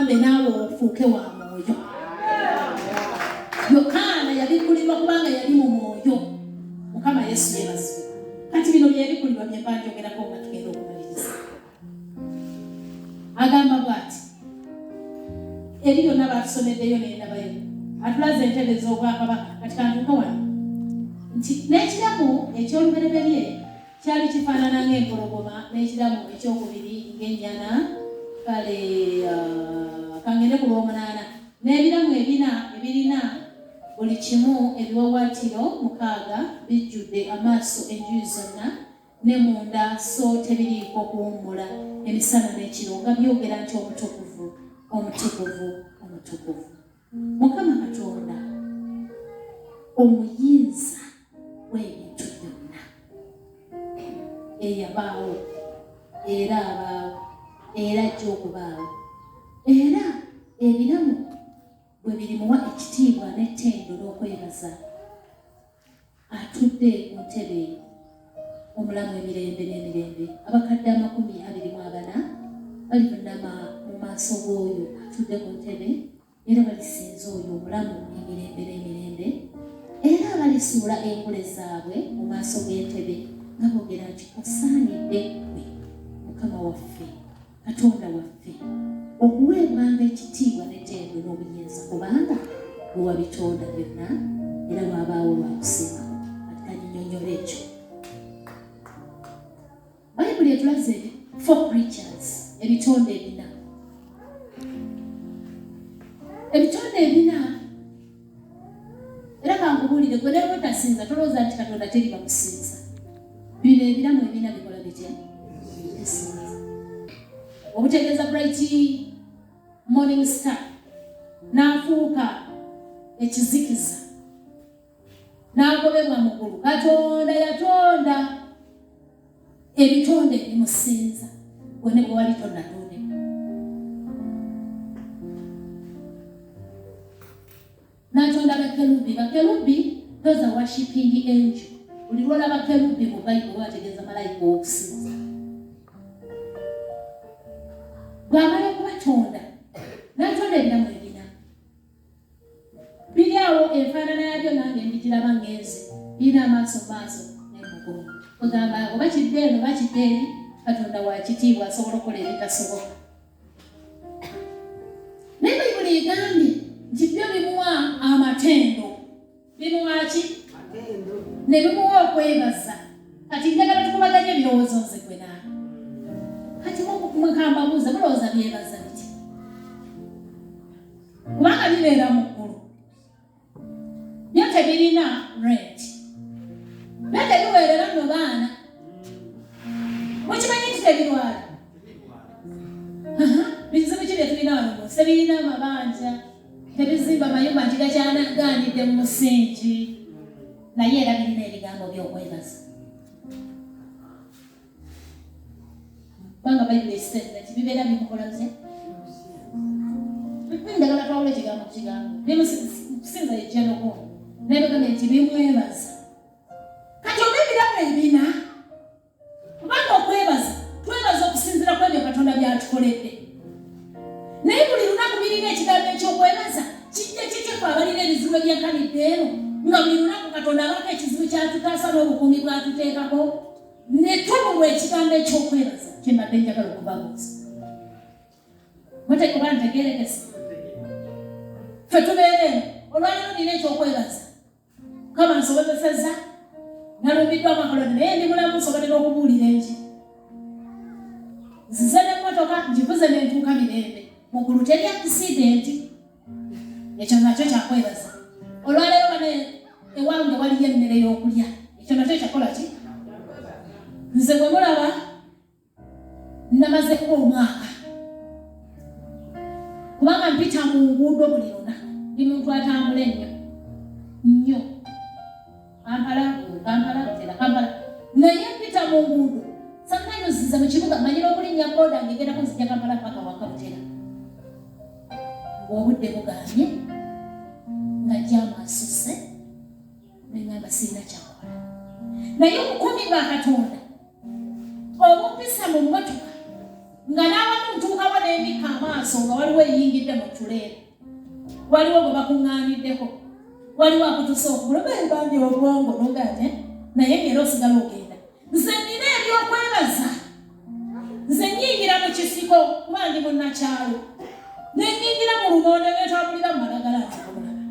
Ngambe naawe ofuuke wa mwoyo. Yokaana yabikkulirwa kubanga yali mu mwoyo. Mukama Yesu yeebazibwe. Kati bino byebikkulirwa bye mba njogerako nga tugenda okumaliriza. Agamba bw'ati, eri byonna baatusomeddeyo n'endabayo, atulaze entebe ez'obwakabaka. Kati kantuuke wano nti n'ekiramu eky'olubereberye Kyali kifaanana ng'empologoma, n'ekiramu eky'okubiri ng'ennyana, kale ka ngende ku lw'omunaana, n'ebiramu ebina ebirina buli kimu ebiwaawaatiro mukaaga, bijjudde amaaso enjuyi zonna ne munda, so tebiriiko kuwummula emisana n'ekiro, nga byogera nti Omutukuvu, omutukuvu, omutukuvu. Mukama Katonda omuyinza w'ebintu byonna, eyabaawo era abaawo era ajja okubaawo, era ebiramu bwe birimuwa ekitiibwa n'ettendo n'okwebaza. Atudde ku ntebe omulamu emirembe n'emirembe, abakadde 24 balivunnama mu maaso g'oyo atudde ku ntebe, era balisinza oyo omulamu emirembe n'emirembe, era balisuula engule zaabwe mu maaso g'entebe nga boogera nti, Osaanidde ggwe, Mukama waffe, Katonda waffe, okuweebwanga ekitiibwa n'ettendo n'obuyinza, kubanga ggwe wabitonda byonna, era lwabaawo lwa kusiima kwo. Kati kanyinyonnyole ekyo. Bayibuli etulaze four creatures, ebitonde ebina. Ebitonde ebina era kankubuulire gwe naye bwotasinza tolowooza nti Katonda teri bamusinza. Bino ebiramu ebina bikola bitya? Bisinza. Obutegeeza bright morning star n'afuuka ekizikiza n'agobebwa mu ggulu. Katonda yatonda ebitonde ebimusinza gwe ne bwe wali tonnatondebwa. N'atonda bakerubi. Bakerubi, those are worshiping angel. Buli lw'olaba kerubi mu Bayibuli bategeeza malayika ow'okusinza. Bw'amala okubatonda, n'atonda ebiramu ebina. Biri awo enfaanana yabyo nange mbigiraba ngenze. Birina amaaso mu maaso ne mu mugongo. Kwegamba oba kidde eno oba kidde eri, Katonda wa kitiibwa asobola okukola ebitasoboka. Naye Bayibuli egambye nti byo bimuwa amatendo. Bimuwa ki? Ne bimuwa okwebaza. Kati njagala tukubaganye ebirowoozo nze gwe naawe. Kati mwekambabuuza mulowooza byebaza biki? Kubanga bibeera mu ggulu. Byo tebirina rent. Byo tebiweerera nno baana. Mukimanyi nti tebirwala? Bizibu ki bye tulina wano mu nsi? Tebirina mabanja, tebizimba mayumba nti gakyagaanidde mu musingi, naye era birina ebigambo by'okwebaza. Kubanga Bayibuli ekitegeeza nti bibeera bimukola bitya? Njagala twawule ekigambo ku kigambo. Bimusinza ye jenogo. Naye bagambye nti bimwebaza. Kati oba ebiramu ebina, kubanga okwebaza twebaza okusinziira ku ebyo Katonda by'atukoledde. Naye buli lunaku birina ekigambo eky'okwebaza. Kijja kitya ffe abalina ebizibu ebyenkanidde eno, nga buli lunaku Katonda abaako ekizibu ky'atutaasa n'obukuumi bw'atuteekako, ne tubulwa ekigambo eky'okwebaza? Kye mbadde njagala okubabuuza. Muteeka oba ntegeerekese? Ffe tubeera eno olwaleero nina eky'okwebaza. Mukama nsobozesezza, nalumbiddwamu akalwadde naye ndi mulamu nsobodde n'okubuulira enjiri. Nzize n'emmotoka ngivuze ne ntuuka mirembe. Mu ggulu teri akisidenti. Ekyo nakyo kyakwebaza. Olwaleero bane ewange waliyo emmere y'okulya. Ekyo nakyo kyakola ki? Nze bwe mulaba Namazeko omwaka kubanga mpita mu nguudo buli lunaku, ndi muntu atambula ennyo nnyo, Kampala Kampala Butera Kampala, naye mpita mu nguudo sometimes nze mu kibuga manyira okulinnya boda ng'egenda kunzija Kampala paka waka Butera, ng'obudde bugaanye nga jaamu asusse nengamba sirina kyakukola, naye obukuumi bwa Katonda obumpisa mu mmotoka nga n'awamu ntuuka Ntuukawo n'emikka amaaso nga waliwo eyingidde mu tuleera, waliwo gwe bakuŋŋaaniddeko, waliwo akutuse okugula bandi obwongo nogate, naye ng'era osigala ogenda. Nze nina ebyokwebaza. Nze nyingira mu kisiko kuba ndi munnakyalo, ne nyingira mu lumonde, netambulira mu malagala ntikumulaba.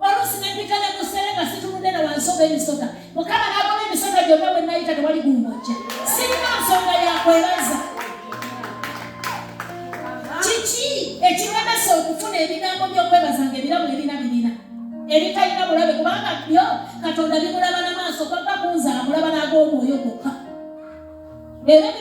Oluusi ne mpita ne musere nga situnudde na wansi oba emisota. Mukama n'agoba emisota gyonna, bwe nayita tewali gumbojja. Sirina nsonga yakwebaza. Kiki ekiremesa okufuna ebigambo by'okwebaza nga ebiramu ebina birina ebitalina bulabe? Kubanga byo Katonda bimulaba n'amaaso, kwava kunze amulaba n'ag'omwoyo gokka. Era ebiro